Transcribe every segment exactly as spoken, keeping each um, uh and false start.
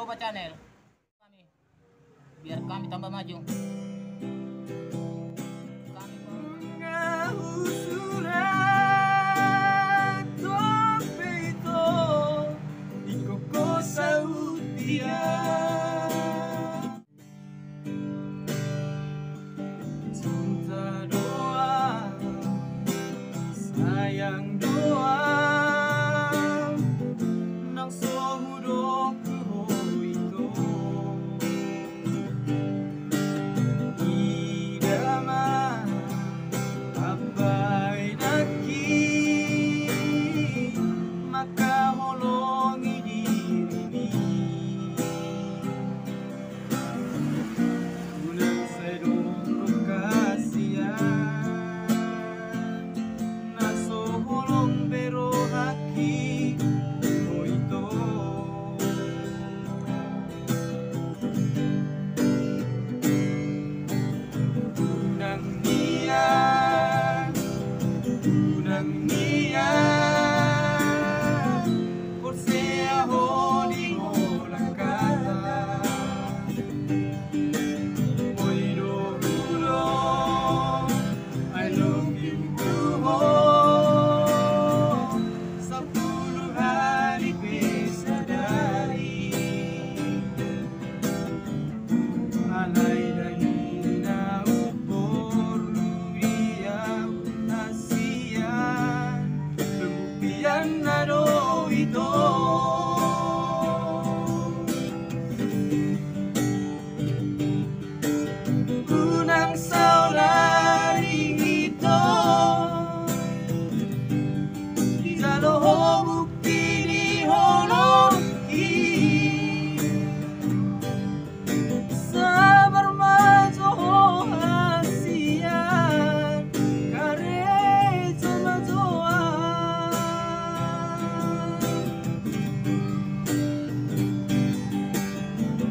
Coba channel kami, biar kami tambah maju. Kami mau ngahu surat dope ito, ingkon ho saut dia. Cinta doang, sayang doang, nang so hudok tu ho ito. Ida ma ambai nangkin, mangkaholongi dirimi. Unang sai dokkon hasian, na so holong be rohangki ho ito. Unang nian, unang nian, porsea ho di holan hata. Boi do hudok I love you tu ho, sampulu hali pe sadari. Alai ndang i na umporlu di au hasian, pembuktianna do ito. Unang saonari ito, dijalo ho bukti di holongki. Sabar ma jo ho hasian, karejo ma jo au.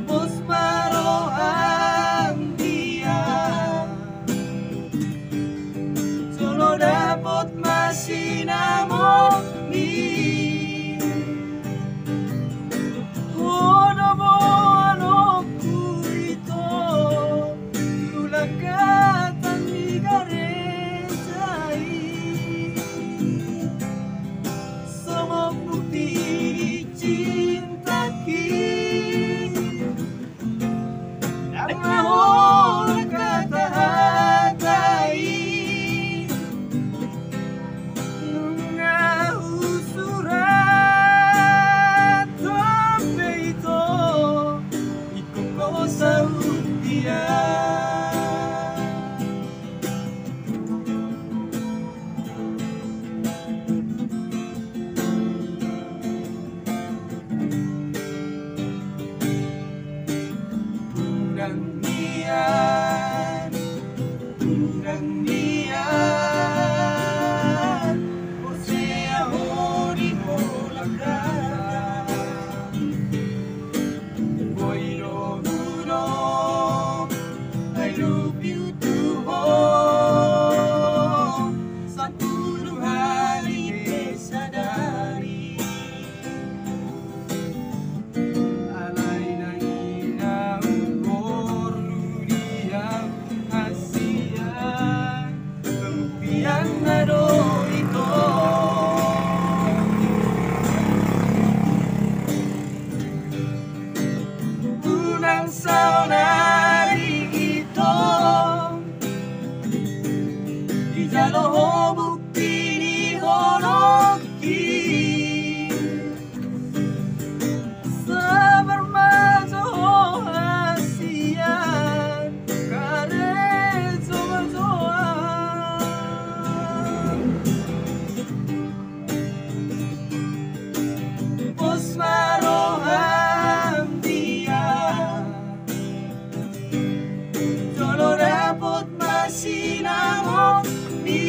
Pos ma roham dia, jolo dapot ma sinamot ni. Ho do boanonku ito, tu langkatan ni gareja i. Songon bukti ni cintaki, dang ma holan hata-hata i. Nunga husurat dope ito, ingkon ho saut dia. Unang nian, unang nian, porsea ho di holan hata. Boi do hudok I love you tu ho, sampulu hali pe sadari. Alai ndang i na umporlu di au hasian, pembuktianna do ito. Unang saonari ito, dijalo ho bukti di holongki. Sabar ma jo ho hasian, karejo ma jo au. Pos ma roham dia, jolo dapot ma sinamot ni.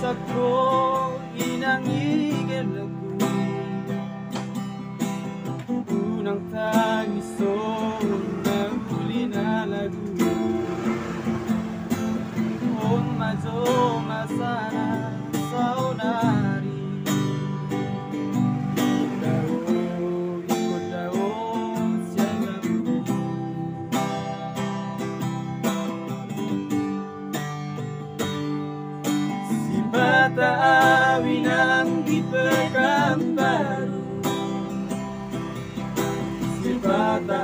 Ho inang ni gellengku, unang tangis on na uli na lagu. On ma jo masa na saonari. Dao, ikon dao sian lagu. Sipata au inang di Pekanbaru, sipata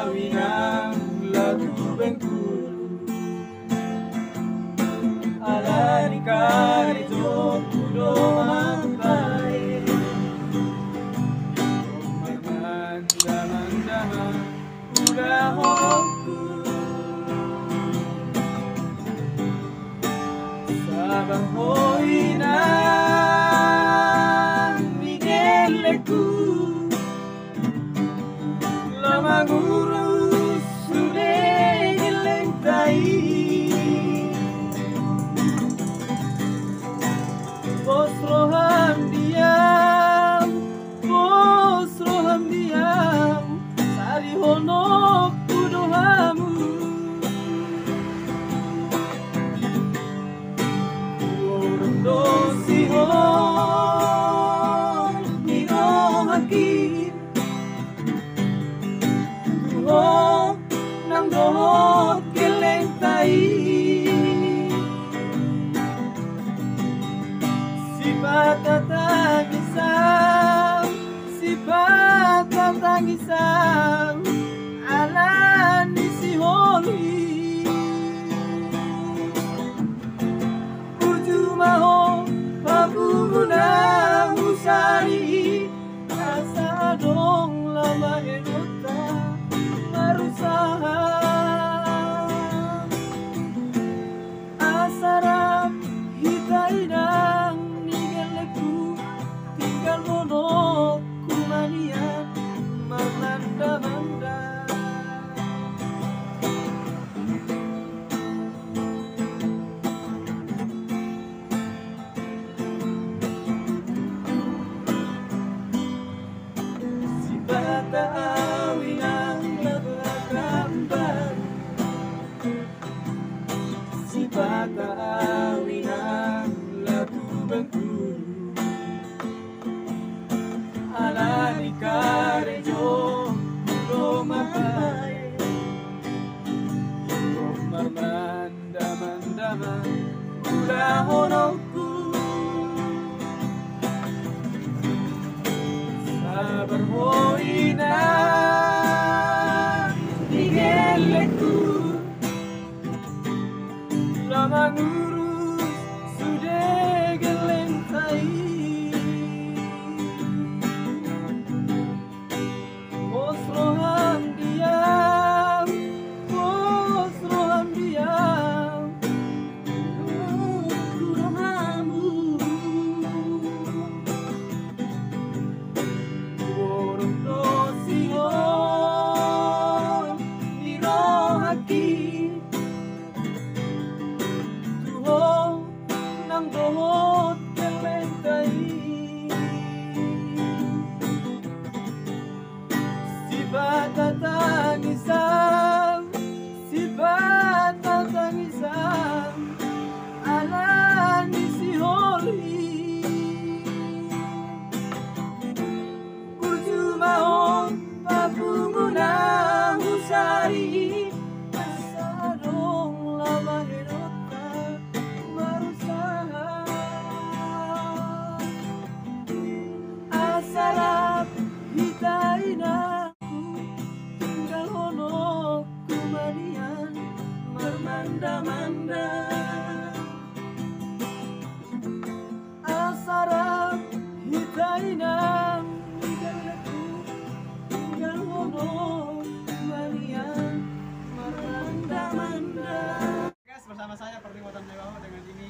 au inang lagu Bengkulu. Ala ni karejongku do mambahen, marmandamandam ma ulahononku. Sabar ho inang ni gellengku, laho mangurus sude gellengta i. Pos roham di au, pos roham di au, sarihononku do hamu. Huorom do sihol ni rohangki tu ho nang dohot gellengta i. Sipata tangis au, sipata tangis au, ala ni sihol i. Burju ma ho papungu na husari i, asa adong laho bahenonta marusaha. Asa rap hita inang ni gellengku, tinggalhononku ma nian marmandamandam. Sipata au inang lagu Pekanbaru, sipata au inang lagu Bengkulu. Ala ni karejongku do mambahen, marmandamandam ma ulahononku. Sabar ho inang ni gellengku, laho mangurus sude gellengta i. Pos roham di au, pos roham di au, tu rohamu. Huorom do sihol ni rohangki tu ho nang dohot gellengta i. Sipata tangis au, sipata tangis au, ala ni sihol i. Burju ma ho papungu na husari i, asa adong laho bahenonta marusaha. Asa rap hita inang, tinggalhononku ma nian marmandamandam. Asa rap hita inang ni gellengku, tinggalhononku ma nian marmandamandam. Guys, bersama saya Pertiwi Watan Dewa dengan ini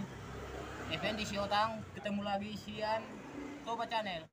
Effendi Siotang, ketemu lagi sian Toba Channel.